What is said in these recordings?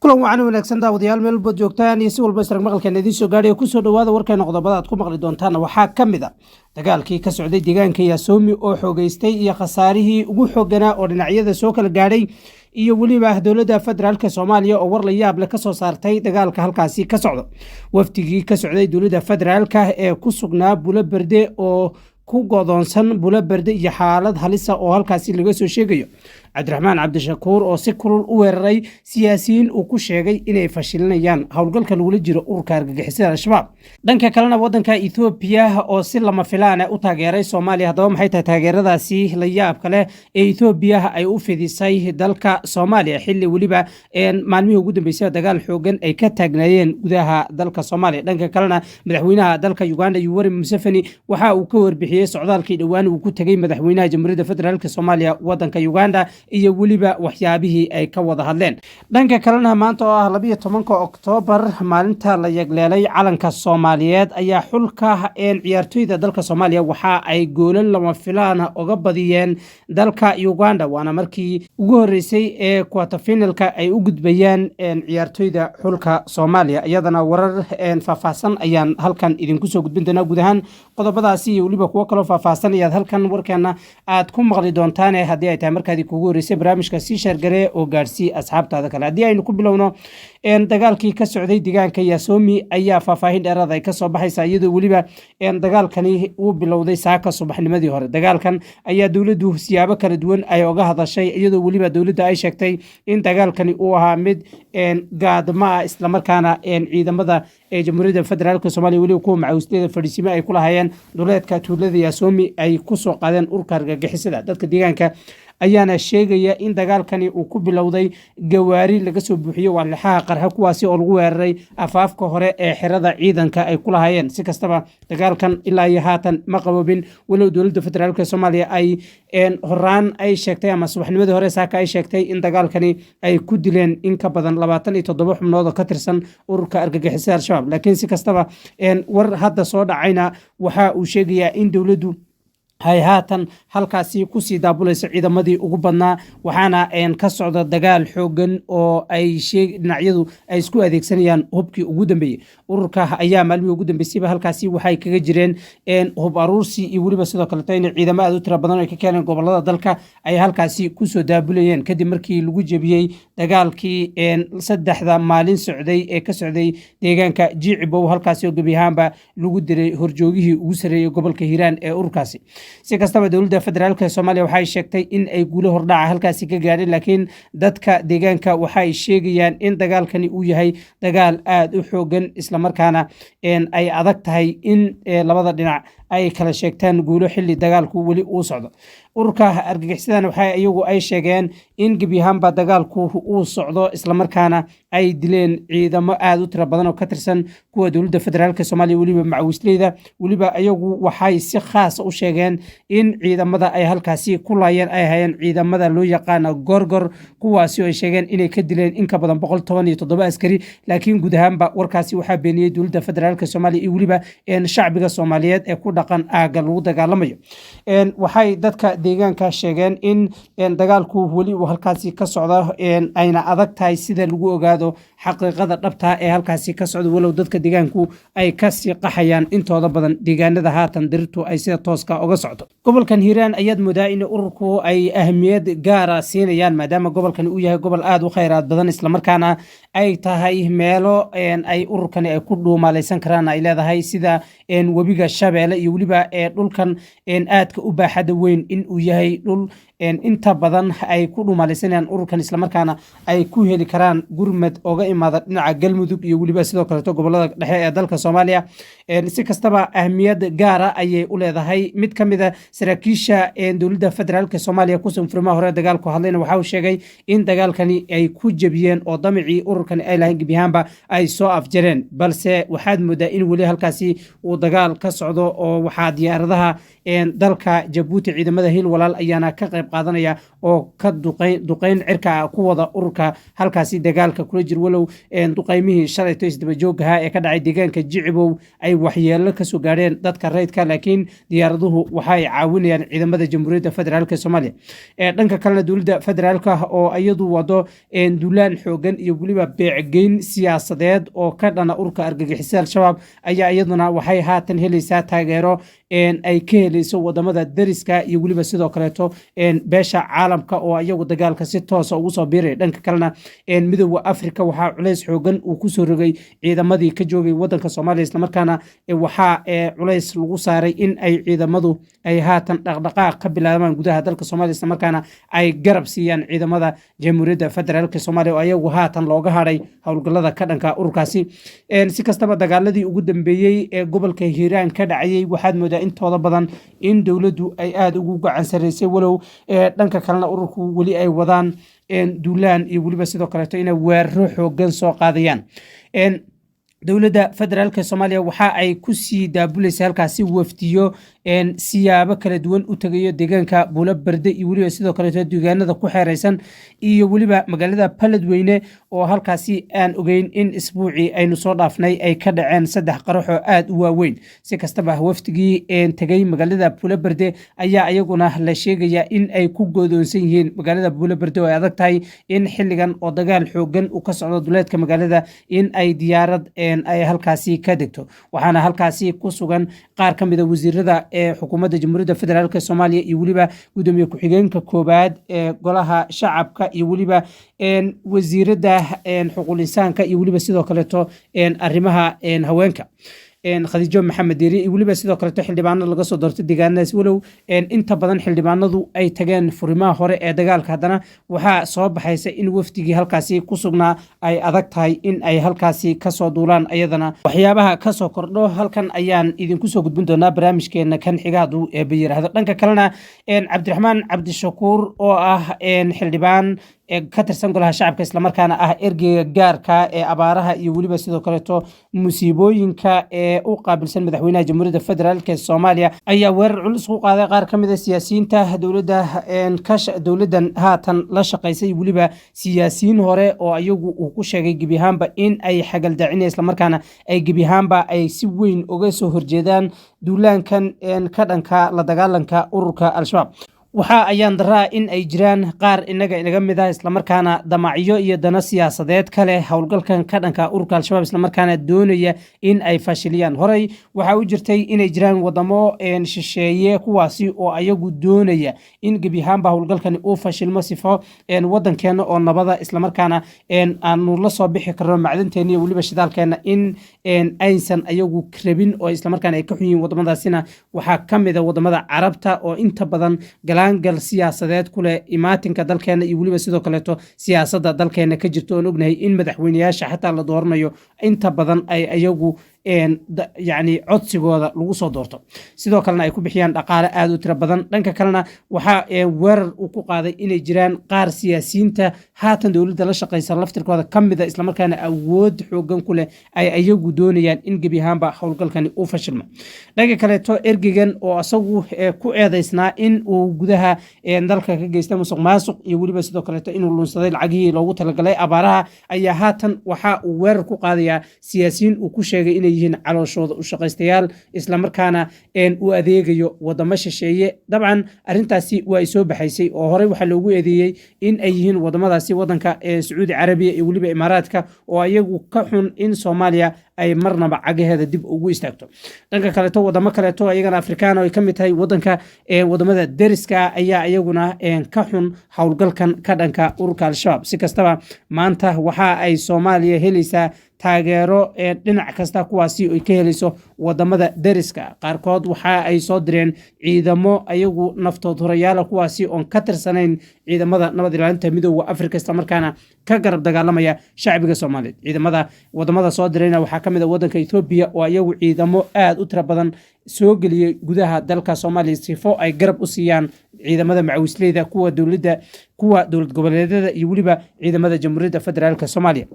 Kulan wacan wanaagsan, daawadayaal, meel walbaad joogtaan iyo si walba israg maqalkeena idiin soo gaadhaya, kusoo dhawaada warkeena. Qodobada aad ku maqli doontaana waxaa ka mid a dagaalkii ka socday deegaanka Yaasoomi oo xoogeystay iyo khasaarihii ugu xooganaa oo dhinacyada soo kala gaadhay, iyo weliba dowladda federaalka Soomaaliya oo war la yaab leh kasoo saartay dagaalka halkaasi ka socdo, wafdigii ka socday dowladda federaalka ee ku sugnaa Bulo Berde oo ku godoonsan Bulo Berde iyo xaalad halisa oo halkaasi laga soo sheegayo, Cabdiraxmaan Cabdishakuur oo si kulul u weeraray siyaasiyiin uu ku sheegay inay fashilinayaan howlgalka lagula jiro ururka argagixisada Al-Shabaab, dhanka kalena wadanka Ethoobiya oo si lama filaana u taageeray Soomaaliya. Haddaba maxay tahay taageeradaasi la yaabka leh ee Ethoobiya ay u fidisay dalka Soomaaliya, xilli weliba maalmihii ugu dambeysay dagaal xoogan ay ka taagnaayeen gudaha dalka Soomaaliya? Dhanka kalena madaxweynaha dalka Uganda Yoweri Museveni waxa uu ka warbixiyey socdaalkii dhowaan uu ku tegey madaxweynaha Jamhuuriyadda Federaalk Soomaaliya wadanka Uganda iyo weliba waxyaabihii ay ka wada hadleen. Dhanka kalena maanta oo ah 12-ka Oktoobar, maalinta la yagleelay calanka Soomaaliyeed, ayaa xulka ciyaartoyda dalka Soomaaliya waxa ay goolal lama filaana uga badiyeen dalka Uganda, waana markii ugu horeysay ee quarterfinalka ay u gudbayaan ciyaartoyda xulka Soomaaliya. Iyadana warar faahfaahsan ayaan halkan idinku soo gudbin doonaa. Guud ahaan qodobadaasi iyo weliba kuwo kaloo faahfaahsan ayaad halkan warkeena aad ku maqli doontaane. Haddii ay tahay markaadii kugu horeysay barnaamijka, sii share garee oo gaadhsii asxaabtaada kale. Haddii aynu ku bilowno, dagaalkii ka socday deegaanka Yaasoomi ayaa faahfaahin dheeraad ay kasoo baxaysa, iyadoo weliba dagaalkani uu bilowday saaka subaxnimadii hore. Dagaalkan ayaa dowladdu siyaabo kala duwan ay oga hadashay, iyadoo weliba dowladda ay sheegtay in dagaalkani uu ahaa mid gaadma ah, islamarkaana ciidamada ee Jamhuuriyadda Federaalk Soomaaliya, weliba kuwa macawisleyda, fadhiisimo ay ku lahaayeen duleedka tuulada Yaasoomi ay kusoo qaadeen ururka argagixisada. Dadka deegaanka ayaana sheegaya in dagaalkani uu ku bilowday gawaari laga soo buuxiyey walxaha qarxa, kuwaasi oo lagu weeraray afaafka hore ee xerada ciidanka ay ku lahaayeen. Si kastaba, dagaalkan ilaa iyo haatan ma qaboobin, walow dowladda federaalk Soomaaliya ay horaan ay sheegtay ama subaxnimadii hore saaka ay sheegtay in dagaalkani ay ku dileen in ka badan 27 xubnood oo ka tirsan ururka argagixisada Al-Shabaab. Laakiin si kastaba, war hadda soo dhacayna waxa uu sheegayaa in dowladdu ay haatan halkaasi kusii daabulayso ciidamadii ugu badnaa, waxaana ka socda dagaal xoogan oo ay dhinacyadu ay isku adeegsanayaan hubkii ugu dambeeyey. Ururka ayaa maalmihii ugu dambeysayba halkaasi waxay kaga jireen hub aruursi iyo weliba sidoo kaleeto in ciidamo aad u tira badan ay ka keeneen gobolada dalka ay halkaasi kusoo daabulayeen, kadib markii lagu jebiyey dagaalkii 3-da maalin socday ee ka socday deegaanka Jicibow, halkaasi oo gebi ahaanba lagu diray horjoogihii ugu sarreeyey gobolka Hiiraan ee ururkaasi. Si kastaba, dowladda federaalk Soomaaliya waxay sheegtay in ay guulo hordhaca halkaasi ka gaadheen, laakiin dadka deegaanka waxay sheegayaan in dagaalkani uu yahay dagaal aada u xoogan, islamarkaana ay adag tahay in labada dhinac ay kala sheegtaan guulo xilli dagaalku weli uu socdo. Ururka argagixisadan waxay iyagu ay sheegeen in gebi ahaanba dagaalku uu socdo, islamarkaana ay dileen ciidamo aada u tiro badan oo ka tirsan kuwa dowladda federaalk Soomaaliya, weliba macawisleyda. Weliba iyagu waxay si khaasa u sheegeen in ciidamada ay halkaasi ku laayeen ay hayeen ciidamada loo yaqaano Gorgor, kuwaasi oo ay sheegeen inay ka dileen in ka badan 117 askari. Laakiin guud ahaanba warkaasi waxaa beeniyey dowladda federaalk Soomaaliya iyo weliba shacbiga Soomaaliyeed ee ku dhaqan aagga lagu dagaalamayo. Waxay dadka deegaanka sheegeen in dagaalku weli uu halkaasi ka socdo, ayna adag tahay sida lagu ogaado xaqiiqada dhabta ee halkaasi ka socda, walow dadka deegaanku ay kasii qaxayaan intooda badan deegaanada haatan dirirtu ay sida tooska uga socdo. Gobolkan Hiiraan ayaad moodaa in ururku ay ahamiyad gaara siinayaan, maadaama gobolkan uu yahay gobol aada u khayraad badan, islamarkaana ay tahay meelo ay ururkani ay ku dhuumaalaysan karaan ay leedahay, sida webiga Shabeelle iyo weliba dhulkan aadka u baaxada weyn, in uu yahay dhul inta badan ay ku dhuumaalaysanayaan ururkan, islamarkaana ay ku heli karaan gurmad oga imaada dhinaca Galmudug iyo weliba sidoo kaleeto gobolada dhexe ee dalka Soomaaliya. Si kastaba, ahmiyad gaara ayay u leedahay. Mid ka mid a saraakiisha dowladda federaalk Soomaaliya kusugan furimaha hore dagaalku hadlayna waxa uu sheegay in dagaalkani ay ku jebiyeen oo damicii ururkani ay lahayn gebi ahaanba ay soo afjareen, balse waxaad moodaa in weli halkaasi uu dagaal ka socdo, oo waxaa diyaaradaha dalka Jabuuti, ciidamada Hiil Walaal ayaana ka qayb qaadanaya oo ka duqeyn cirka ku wada ururka halkaasi dagaalka kula jir. Walow duqeymihii shalayto isdabajoogaha ee ka dhacay deegaanka Jicibow ay waxyeelo kasoo gaadheen dadka rayidka, laakiin diyaaraduhu waxay caawinayaan ciidamada Jamhuuriyadda Federaalka Soomaaliya. Dhanka kalena, dowladda federaalka oo iyadu wado duulaan xoogan iyo weliba beecgeyn siyaasadeed oo ka dhana ururka argagixisada Al-Shabaab ayaa iyaduna waxay haatan helaysaa taageero ay ka helayso wadamada deriska iyo weliba sidoo kaleeto beesha caalamka oo iyagu dagaalka si toosa ugu soo biiraya. Dhanka kalena, Midooda Afrika waxaa culays xoogan uu kusoo rogay ciidamadii ka joogay wadanka Soomaaliya, islamarkaana waxaa culays lagu saaray in ay ciidamadu ay haatan dhaqdhaqaaq ka bilaabaan gudaha dalka Soomaaliya, islamarkaana ay garab siiyaan ciidamada Jamhuuriyadda Federaalka Soomaaliya oo iyagu haatan looga hadhay howlgallada ka dhanka ururkaasi. Si kastaba, dagaaladii ugu dambeeyey ee gobolka Hiiraan ka dhacayay waxaad moodaa intooda badan in dowladdu ay aada ugu gacan sarreysay, walow dhanka kalena ururku weli ay wadaan duulaan iyo weliba sidoo kaleeto inay weeraro xoogan soo qaadayaan. Dowladda Federaalka Soomaaliya waxa ay kusii daabulaysa halkaasi wafdiyo siyaabo kala duwan u tegayo deegaanka Buulo Berde iyo weliba sidoo kaleeto deegaanada ku xeereysan iyo weliba magaalada Baledweyne, oo halkaasi aan ogeyn in isbuucii aynu soo dhaafnay ay ka dhaceen saddex qaraxoo aada u waaweyn. Si kastaba, wafdigii tegay magaalada Buulo Berde ayaa iyaguna la sheegayaa in ay ku goodoonsan yihiin magaalada Buulo Berde, oo ay adag tahay in xilligan oo dagaal xoogan uu ka socdo duleedka magaalada in ay diyaarad ay halkaasi ka degto. Waxaana halkaasi ku sugan qaar ka mid a wasiirada ee xukuumadda Jamhuuriyadda Federaalka Soomaaliya iyo weliba gudoomiye ku-xigeenka koowaad ee Golaha Shacabka iyo weliba wasiiradda xuquuqul insaanka iyo weliba sidoo kaleeto arrimaha haweenka, Khadiijo Maxamed Diiri, iyo weliba sidoo kaleeto xildhibaano laga soo doortay deegaanadaas. Walow inta badan xildhibaanadu ay tageen furimaha hore ee dagaalka, haddana waxaa soo baxaysa in wafdigii halkaasi ku sugnaa ay adag tahay in ay halkaasi kasoo duulaan. Ayadana waxyaabaha kasoo kordho halkan ayaan idinku soo gudbin doonaa barnaamijkeena kan xiga, hadduu Eebe yiraahdo. Dhanka kalena, Cabdiraxmaan Cabdishakuur oo ah xildhibaan ka tirsan Golaha Shacabka, islamarkaana ah ergeyga gaarka ee abaaraha iyo weliba sidoo kaleeto musiibooyinka ee u qaabilsan madaxweynaha Jamhuuriyadda Federaalka Soomaaliya, ayaa weerar culus ku qaaday qaar ka mid a siyaasiyiinta dowladda dowladdan haatan la shaqaysay, weliba siyaasiyiin hore oo iyagu uu ku sheegay gebi ahaanba in ay xagaldaacinaya, islamarkaana ay gebi ahaanba ay si weyn uga soo horjeedaan duulaankan ka dhanka la dagaalanka ururka Al-Shabaab. Waxa ayaan daraa in ay jiraan qaar inaga inaga mid ah, islamarkaana damacyo iyo dano siyaasadeed ka leh howlgalkan ka dhanka ururka Al-Shabaab, islamarkaana doonaya in ay fashiliyaan. Horey waxaa u jirtay inay jiraan wadamo shisheeye, kuwaasi oo ayagu doonaya in gebi ahaanba howlgalkani uu fashilmo, sifo wadankeena oo nabada, islamarkaana aanu la soo bixi karno macdanteena iyo weliba shidaalkeena, in aysan ayagu rabin oo islamarkaana ay ka xun yihiin. Wadamadaasina waxaa ka mid a wadamada Carabta oo inta badan galaangal siyaasadeed ku leh imaatinka dalkeena iyo weliba sidoo kaleeto siyaasadda dalkeena ka jirto, oon ognahay in madaxweyneyaasha xataa la dooranayo inta badan ay ayagu yacni codsigooda lagu soo doorto, sidoo kalena ay ku bixiyaan dhaqaale aada u tiro badan. Dhanka kalena, waxaa weerar uu ku qaaday inay jiraan qaar siyaasiyiinta haatan dowladda la shaqaysa laftirkooda ka mida, islamarkaana awood xoogan ku leh, ay ayagu doonayaan in gebi ahaanba howlgalkani uu fashilmo. Dhanka kaleeto, ergeygan oo asagu ku eedeysnaa in uu gudaha dalka ka geysta musuq maasuq iyo weliba sidoo kaleeto inuu lunsaday lacagihii loogu talagalay abaaraha, ayaa haatan waxa uu weerar ku qaadayaa siyaasiyiin uu ku sheegay inay yihiin calooshooda u shaqaystayaal, islamarkaana u adeegayo wadamo shisheeye. Dabcan arrintaasi waa ay soo baxaysay oo horey waxaa loogu eedeeyey in ay yihiin wadamadaasi wadanka Sacuudi Carabiya iyo weliba Imaaraadka, oo ayagu ka xun in Soomaaliya ay marnaba cagaheeda dib ugu istaagto. Dhanka kaleeto, wadamo kaleeto ayagana Afrikaan oo ay ka mid tahay wadanka wadamada deriska ayaa iyaguna ka xun howlgalkan ka dhanka ururka Al-Shabaab. Si kastaba, maanta waxa ay Soomaaliya helaysaa taageero dhinac kasta, kuwaasi ay ka helayso wadamada deriska. Qaarkood waxa ay soo direen ciidamo ayagu naftood horayaala, kuwaasi oon ka tirsanayn ciidamada nabad ilaalinta Midooda Afrika, islamarkaana ka garab dagaalamaya shacbiga Soomaaliyeed. Ciidamada wadamada soo dirayna waxaa ka mid a wadanka Etoobiya, oo iyagu ciidamo aada u tiro badan soo geliyey gudaha dalka Soomaaliya, sifo ay garab u siiyaan ciidamada macawisleyda, kuwa dowladda, kuwa dowlad goboleedyada iyo weliba ciidamada Jamhuuriyadda Federaalka Soomaaliya.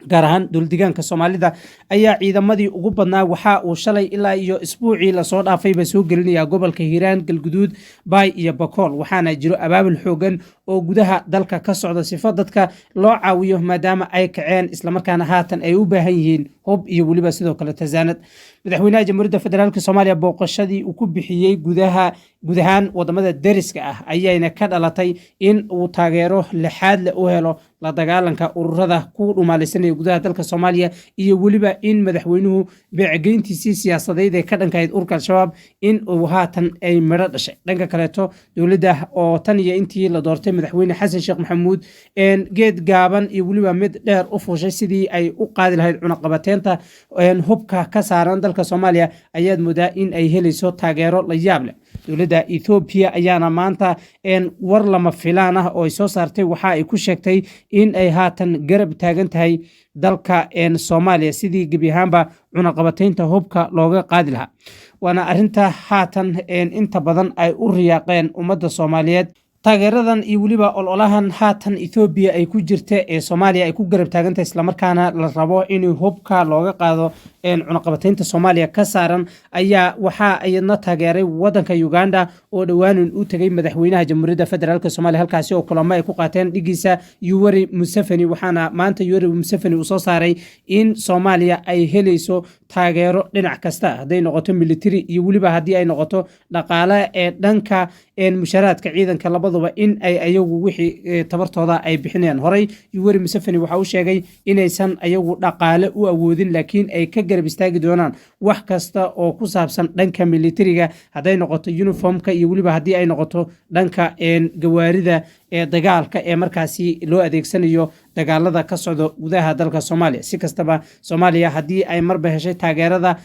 Gaar ahaan dowladdeegaanka Soomaalida ayaa ciidamadii ugu badnaa waxa uu shalay ilaa iyo isbuucii lasoo dhaafayba soo gelinayaa gobolka Hiiraan, Galguduud, Baay iyo Bakool. Waxaana jiro abaabul xoogan oo gudaha dalka ka socda sifo dadka loo caawiyo, maadaama ay kaceen, islamarkaana haatan ay u baahan yihiin hub iyo weliba sidoo kale tasaanad. Madaxweynaha Jamhuuriyadda Federaalka Soomaaliya booqashadii uu ku bixiyey gudaha guud ahaan wadamada deriska ah ayayna ka dhalatay in uu taageero lixaad leh u helo la dagaalanka ururada ku dhumaalaysanaya gudaha dalka Soomaaliya, iyo weliba in madaxweynuhu beecgeyntiisii siyaasadeyd ee ka dhankahayd ururka Al-Shabaab in uu haatan ay midho dhashay. Dhanka kaleeto, dowladda oo tan iyo intii la doortay madaxweyne Xasan Sheekh Maxamuud geed gaaban iyo weliba mid dheer u fuushay sidii ay u qaadi lahayd cunaqabateynta hubka ka saaran dalka Soomaaliya, ayaad moodaa in ay helayso taageero la yaab leh. Dowladda Ethoobiya ayaana maanta war lama filaan ah oo ay soo saartay waxa ay ku sheegtay in ay haatan garab taagan tahay dalka Soomaaliya sidii gebi ahaanba cunaqabateynta hubka looga qaadi lahaa. Waana arrinta haatan inta badan ay u riyaaqeen ummadda Soomaaliyeed. Taageeradan iyo weliba ololahan haatan Ethoobiya ay ku jirta ee Soomaaliya ay ku garab taagantahay, islamarkaana la rabo in hubka looga qaado cunaqabateynta Soomaaliya ka saaran, ayaa waxaa iyadna taageeray wadanka Uganda, oo dhowaanin u tegay madaxweynaha Jamhuuriyadda Federaalka Soomaaliya, halkaasi oo kulamo ay ku qaateen dhigiisa Yoweri Museveni. Waxaana maanta Yoweri Museveni uu soo saaray in Soomaaliya ay helayso taageero dhinac kasta, hadday noqoto military iyo weliba haddii ay noqoto dhaqaale ee dhanka musharaadka ciidanka, labaduba in ay ayagu wixii tabartooda ay bixinayaan. Horey Yoweri Museveni waxa uu sheegay inaysan ayagu dhaqaale u awoodin, laakiin ay ka garab istaagi doonaan wax kasta oo ku saabsan dhanka militariga, hadday noqoto uniformka iyo weliba haddii ay noqoto dhanka gawaarida ee dagaalka ee markaasi loo adeegsanayo dagaalada ka socda gudaha dalka Soomaaliya. Si kastaba, Soomaaliya haddii ay marba heshay taageerada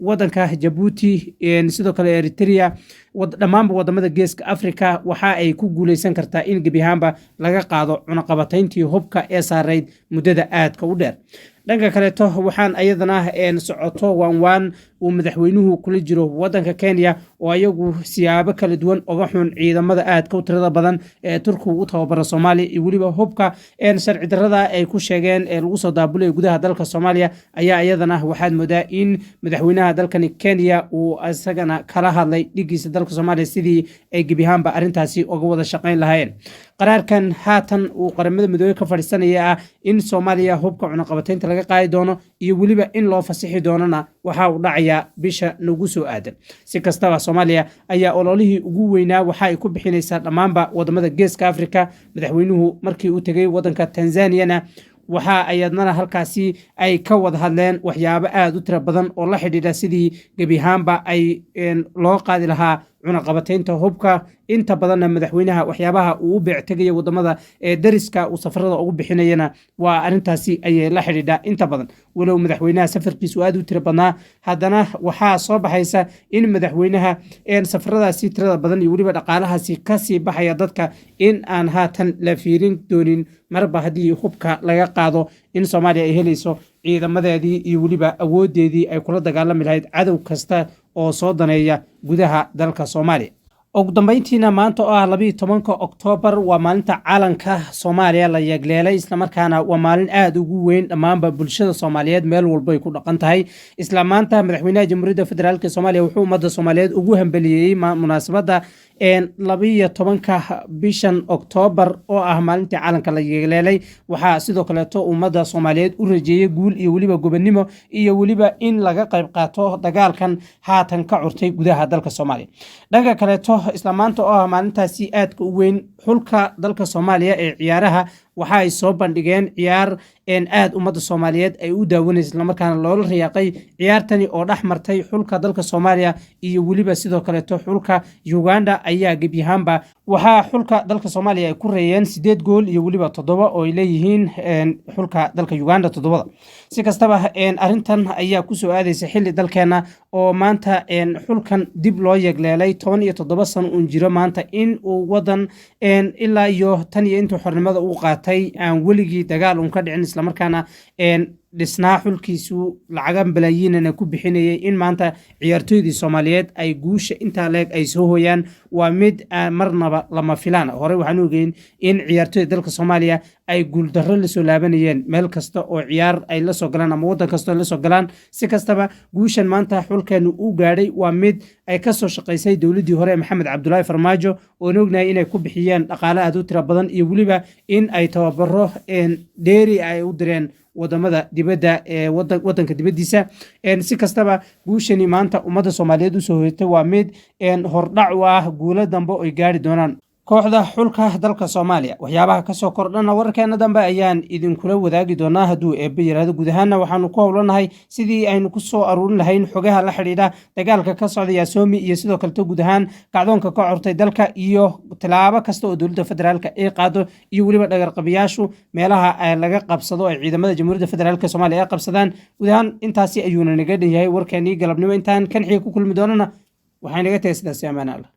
wadanka Jabuuti, sidoo kale Eritrea, dhammaanba wadamada Geeska Africa, waxa ay ku guuleysan kartaa in gebi ahaanba laga qaado cunaqabatayntii hubka ee saarayd muddada aadka u dheer. Dhanka kaleeto, waxaan ayadana socoto waanwaan uu madaxweynuhu kula jiro wadanka Kenya, oo ayagu siyaabo kala duwan uga xun ciidamada aadka u tirada badan ee Turkigu u tababaro Soomaaliya iyo weliba hubka sharci darrada ay ku sheegeen ee lagu soo daabulaya gudaha dalka Soomaaliya. Ayaa iyadana waxaad moodaa in madaxweynaha dalkani Kenya uu isagana kala hadlay dhigiisa dalka Soomaaliya sidii ay gebi ahaanba arrintaasi uga wada shaqayn lahaayeen. Qaraarkan haatan uu Qaramada Midoobey ka fadhiisanaya ah in Soomaaliya hubka cunaqabataynta laga qaadi doono iyo weliba in loo fasixi doonona waxa uu dhacayaa bisha nagu soo aadan. Si kastaba, Soomaaliya ayaa ololihii ugu weynaa waxa ay ku bixinaysaa dhammaanba wadamada Geeska Africa. Madaxweynuhu markii uu tegey wadanka Tanzaniana, waxa ayadnana halkaasi ay ka wada hadleen waxyaabo aada u tiro badan oo la xidhiidha sidii gebi ahaanba ay loo qaadi lahaa cunaqabataynta hubka. Inta badanna madaxweynaha waxyaabaha uu u beectegaya wadamada ee dariska uu safarada ugu bixinayana waa arrintaasi ayay la xidhiidhaa inta badan. Walow madaxweynaha safarkiisu aada u tiro badnaa, haddana waxaa soo baxaysa in madaxweynaha safaradaasi tirada badan iyo weliba dhaqaalahaasi kasii baxaya dadka in aan haatan la fiirin doonin, marba haddii hubka laga qaado in Soomaaliya ay helayso ciidamadeedii iyo weliba awoodeedii ay kula dagaalami lahayd cadow kasta oo soo daneeya gudaha dalka Soomaaliya. Ugu dambeyntiina, maanta oo ah 12-ka Oktoobar waa maalinta calanka Soomaaliya la yegleelay, islamarkaana waa maalin aada ugu weyn dhammaanba bulshada Soomaaliyeed meel walbo ay ku dhaqan tahay. Isla maanta madaxweynaha Jamhuuriyadda Federaalka Soomaaliya wuxuu ummadda Soomaaliyeed ugu hambaliyeeyey munaasabadda 12-ka bishan Oktoobar oo ah maalintii calanka la yegleelay. Waxaa sidoo kaleeto ummadda Soomaaliyeed u rajeeyey guul iyo weliba gobonnimo iyo weliba in laga qayb qaato dagaalkan haatan ka curtay gudaha dalka Soomaaliya. Dhanka kaleeto, isla maanta oo ah maalintaasi aadka u weyn, xulka dalka Soomaaliya ee ciyaaraha waxa ay soo bandhigeen ciyaar aad ummadda Soomaaliyeed ay u daawanaysa, islamarkaana loola riyaaqay. Ciyaartani oo dhex martay xulka dalka Soomaaliya iyo weliba sidoo kaleeto xulka Uganda ayaa gebi ahaanba waxaa xulka dalka Soomaaliya ay ku reeyeen 8 gool iyo weliba 7 oo ay leeyihiin xulka dalka Uganda 7-da. Si kastaba, arrintan ayaa kusoo aadaysa xilli dalkeena oo maanta xulkan dib loo yegleelay 17 sano uun jiro maanta, in uu wadan ilaa iyo tan iyo intuu xornimada uu qaatay aan weligii dagaal uun ka dhicin, islamarkaana Dhisnaa xulkiisu lacagan balaayiinana ku bixinayay in maanta ciyaartooydii Soomaaliyeed ay guusha intaa leeg ay soo hooyaan waa mid marnaba lama filaan. Horey waxaan ogeyn in ciyaartooyda dalka Soomaaliya ay guuldarro lasoo laabanayeen meel kasta oo ciyaar ay la soo galaan ama waddan kasta oo la soo galaan. Si kastaba, guushan maanta xulkeenu uu gaadhay waa mid ay ka soo shaqaysay dowladdii hore ee Maxamed Cabdulaahi Farmaajo, oon ognahay inay ku bixiyeen dhaqaale aad u tiro badan iyo weliba in ay tababaro dheeri ay u direen wadamada dibadda ee wadanka dibaddiisa. Si kastaba, guushani maanta ummadda Soomaaliyeed usoo hoyatay waa mid hordhac u ah guulo dambe oy gaari doonaan kooxda xulka dalka Soomaaliya. Waxyaabaha kasoo kordhana wararkeena dambe ayaan idinkula wadaagi doonaa hadduu Eebbe yiraahdo. Guud ahaanna waxaanu ku howlanahay sidii aynu kusoo aruurin lahayn xogaha la xidhiidha dagaalka ka socda Yaasoomi iyo sidoo kaleto guud ahaan kacdoonka ka curtay dalka iyo tilaabo kasta oo dowladda federaalka ay qaado iyo weliba dhagarqabiyaashu meelaha laga qabsado ay ciidamada Jamhuuriyadda Federaalka Soomaaliya ay qabsadaan. Guud ahaan intaasi ayuuna naga dhan yahay warkeenii galabnimo. Intaan kan xiga ku kulmi doonana, waxay naga tahay sidaasi, amaan Allah.